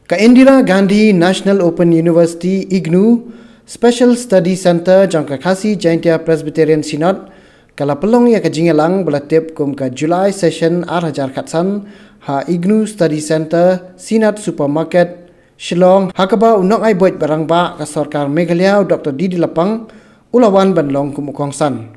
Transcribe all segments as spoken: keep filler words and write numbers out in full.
Ka Indira Gandhi National Open University, ignu, Special Study Centre jong ka Khasi Jaintia Presbyterian Synod ka la pynlong ïa ka jingïalang ba la tip kum ka July Session ar hajar khatsan ha ignu Study Centre, Synod Supermarket, Shillong, ha kaba u nongai buit ba rangbah ka sorkar Meghalaya, u Dr D D Lapang, u la wan ban long kum u kongsan.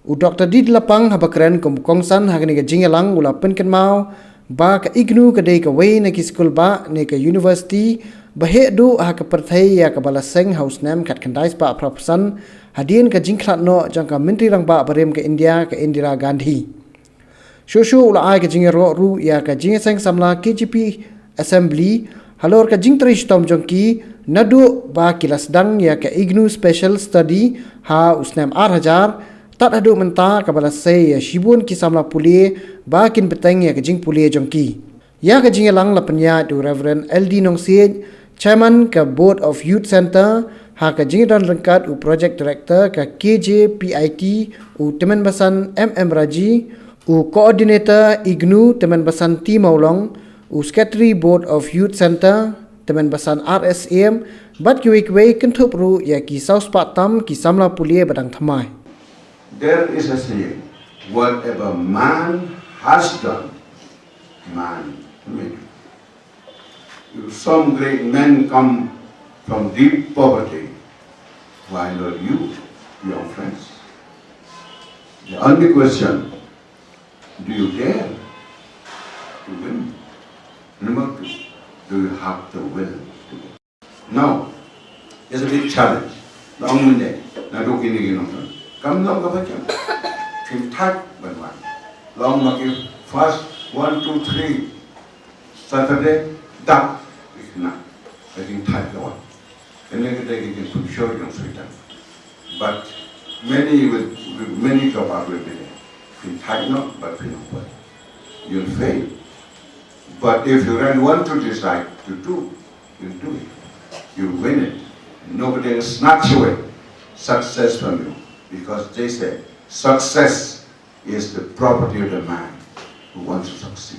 U Dr D D Lapang haba kren kum u kongsan ha kane ka jingïalang u la pynkynmaw ba ka ignu ka dei kawei na ki skul bah ne ka university ba heh duh ha ka pyrthei ïa kaba la seng ha u snem khatkhyndai spah phra phew san hadien ka jingkhlad noh jong ka Myntri Rangbah barim ka India, ka Indira Gandhi. Shuh shuh u la ai ka jingïaroh ruh ïa ka jingïaseng samla K J P Assembly halor ka jingtrei shitom jong ki, naduh ba ki la sdang ïa ka ignu Special Study ha u snem ar hajar, tad haduh mynta kaba la sei ïa shibun ki samla pule ba kin bteng ïa ka jingpule jong ki. Ïa ka jingïalang la pynïaid da u Reverend L D Nongsiej, Chairman ka Board of Youth Centre, ha ka jingdon ryngkat u Project Director ka K J P I T, u Tymmen Basan M M Raji, u Coordinator ignu Tymmen Basan T Mawlong, u Secretary Board of Youth Centre Tymmen Basan R S M, bad kiwei kiwei, kynthup ruh ïa ki saw spah tam ki samla pule ba dang thymmai. There is a saying, whatever man has done, man will do. If some great men come from deep poverty, why not you, young friends? The only question, do you dare to win? Number two, do you have the will to win? Now, it's a big challenge. Long Monday, naduh kine ki nongkyndong. Kam long kaba jam. Phin thait ban wan. Long ma ki first one, two, three Saturday, dap. Ki khynnah. Ka jingthait ka wan. Kane ka dei ka jingpynshoi jong Soitan. But many will, many of us will be there. Phin thait noh, but phin ym poi. You'll fail. But if you really want to decide to do, you'll do it. You'll win it. Nobody will snatch away success from you. Because they say success is the property of the man who wants to succeed.